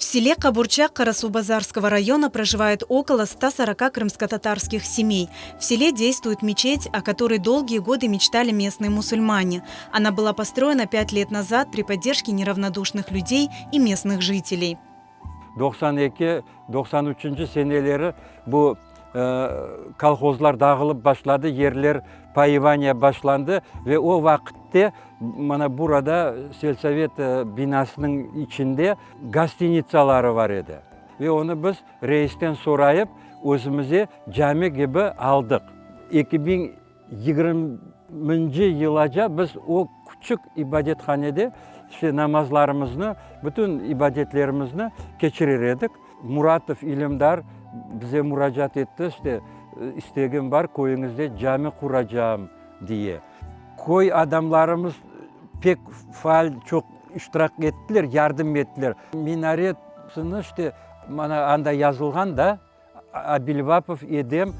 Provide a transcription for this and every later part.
В селе Кабурчак Карасубазарского района проживает около 140 крымско-татарских семей. В селе действует мечеть, о которой долгие годы мечтали местные мусульмане. Она была построена 5 лет назад при поддержке неравнодушных людей и местных жителей. 92, 93 seneleri bu kolhozlar dağılıp başladı, yerler паевание başlandı ve o vaqıtta mana burada selsovet binasınıñ içinde gostinitsaları bar edi. Ve onı biz reisten sorayıp özümizge cami kibi aldıq. 2020 yılaca biz o küçük ibadethanede işte namazlarımıznı, bütün ibadetlerimizni keçirir edik. Muratov İlimdar bize muracaat etti, işte istegim bar, köyüñizde cami quracağım diye. Köy adamlarımız pek faal çoq iştirak ettiler, yardım ettiler. Minaretini işte mana anda yazılğan da Abilvapov Edem,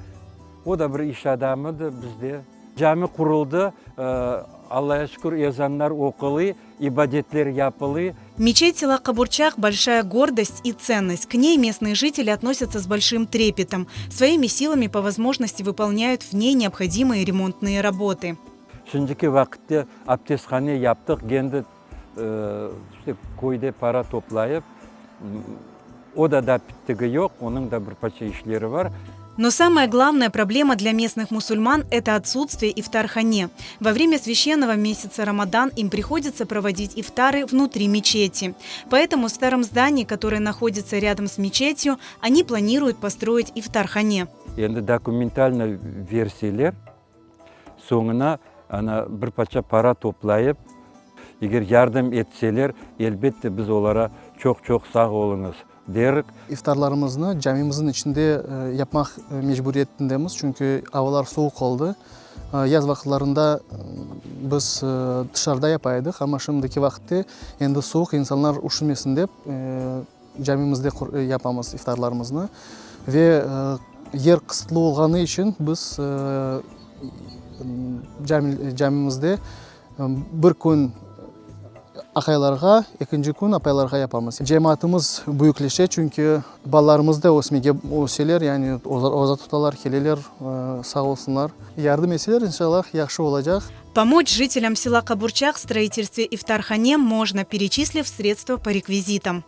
o da bir iş adamıdır bizde. Cami quruldı, Allağa şükür, ezanlar oqulı, ibadetler yapılı. Мечеть села Кабурчак – большая гордость и ценность. К ней местные жители относятся с большим трепетом. Своими силами по возможности выполняют в ней необходимые ремонтные работы. Şimdiki vaqıtta abdesthane yaptıq, endi işte köyde para toplayıp, o da da bittigi yoq, onıñ da bir parça işleri bar. Но самая главная проблема для местных мусульман – это отсутствие ифтархане. Во время священного месяца Рамадан им приходится проводить ифтары внутри мечети. Поэтому в старом здании, которое находится рядом с мечетью, они планируют построить ифтархане. Endi документально berseler, soñuna ana bir parça para toplayıp, eger yardım etseler, elbette biz olarğa çoq-çoq sağ oluñız derik. İftarlarımıznı camimizniñ içinde yapmaq mecburiyetindemiz, çünki avalar suvuq oldı. Yaz vaqıtlarında biz tışarıda yapa edik, amma şimdiki vaqıtta endi suvuq, insanlar üşümesin dep camimizde yapamız iftarlarımıznı. Ve yer qısıtlı olğanı içün biz camimizde bir kün aqaylarğa, ekinci kün apaylarğa yapamız. Cemaatımız büyükleşe, çünki balalarımız da ösmege öseler, yani oraza tutalar, keleler, sağ olsunlar. Yardım etseler, inşallah, yahşı olacaq. Помочь жителям села Кабурчак в строительстве ифтархане можно, перечислив средства по реквизитам.